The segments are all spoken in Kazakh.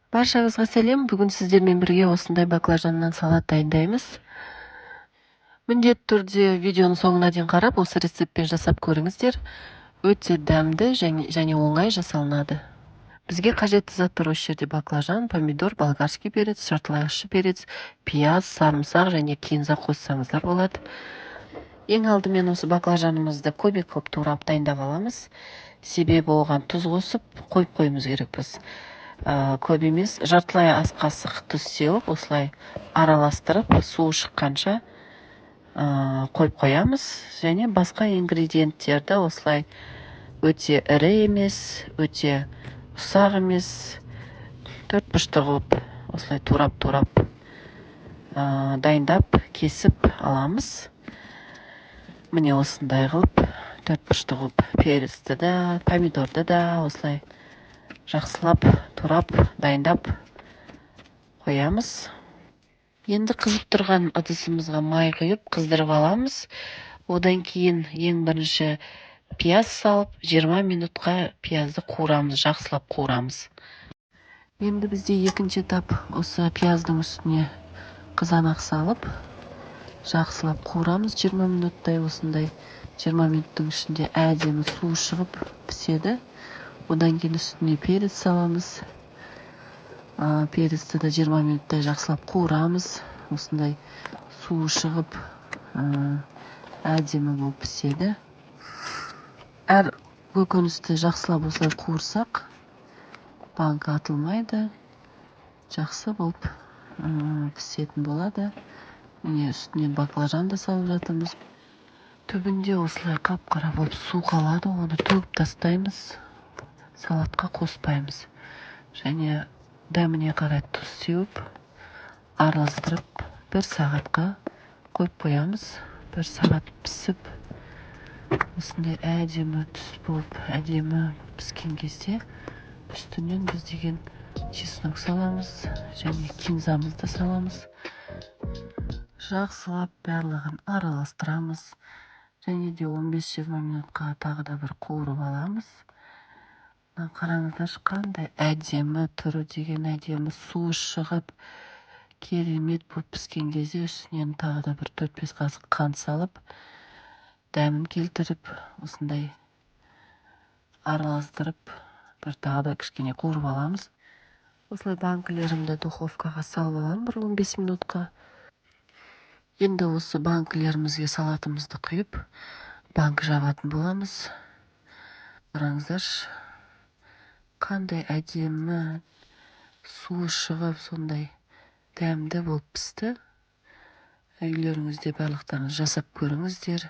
Баршаңызға сәлем! Бүгін сіздермен бірге осындай баклажаннан салат дайындаймыз. Міндетті түрде видеоның соңына дейін қарап, осы рецептпен жасап көріңіздер. Өте дәмді және оңай жасалынады. Бізге қажетті заттар осы жерде: баклажан, помидор, болгарский перец, жартылай ащы перец, пияз, сарымсақ және кинза қоссаңыздар болады. Ең алдымен осы баклажанымызды кубик қылып турап, дайындап аламыз, себебі оған тұз қосып қойып қоюымыз керекпіз. Көп емес, жартылай ас қасық тұз сеуіп, осылай араластырып, суы шыққанша қойып қоямыз. Және басқа ингредиенттерді осылай өте ірі емес, өте ұсақ емес, төрт бұрышты қылып осылай турап турап дайындап, кесіп аламыз. Міне, осындай қылып, төрт бұрышты қылып, перецті да, помидорды да осылай жақсылап турап, дайындап қоямыз. Енді қызып тұрған ыдысымызға май құйып, қыздырып аламыз. Одан кейін ең бірінші пияз салып, 20 минутқа пиязды қуырамыз, жақсылап қуырамыз. Енді бізде екінші этап: осы пияздың үстіне қызанақ салып, жақсылап қуырамыз 20 минуттай. Осындай 20 минуттың ішінде әдемі суы шығып піседі. Одан кейін үстіне перец саламыз. Перецті де 20 минуттай жақсылап қуырамыз. Осындай суы шығып, әдемі болып піседі. Әр көкөністі жақсылап осылай қуырсақ, банка атылмайды, жақсы болып пісетін болады. Міне, үстінен баклажан да салып жатырмыз. Түбінде осылай қап қара болып су қалады, оны төгіп тастаймыз, салатқа қоспаймыз. Және дәміне қарай тұз сеуіп, араластырып, бір сағатқа қойып қоямыз. Бір сағат пісіп, осындай әдемі түс болып, әдемі піскен кезде үстінен біз деген чеснок саламыз және кинзамызды саламыз. Жақсылап барлығын араластырамыз және де 15-20 минутқа тағы да бір қуырып аламыз. Мына қараңыздаршы, қандай әдемі, түрі деген әдемі, суы шығып, керемет болып піскен кезде үстінен тағы да бір 4-5 қасық қант салып, дәмін келтіріп, осындай араластырып, бір тағы да кішкене қуырып аламыз. Осылай банкілерімді духовкаға салып аламын бір 15 минутқа. Енді осы банкілерімізге салатымызды құйып, банкі жабатын боламыз. Қараңыздаршы, қандай әдемі суы шығып, сондай дәмді болып пісті. Үйлеріңізде барлықтарыңыз жасап көріңіздер,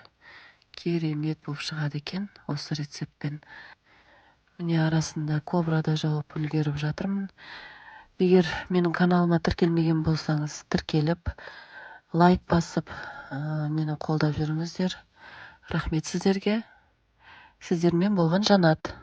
керемет болып шығады екен осы рецептпен. Міне, арасында кобра да жауып үлгеріп жатырмын. Егер менің каналыма тіркелмеген болсаңыз, тіркеліп, лайк басып, мені қолдап жүріңіздер. Рахмет сіздерге! Сіздермен болған Жанат.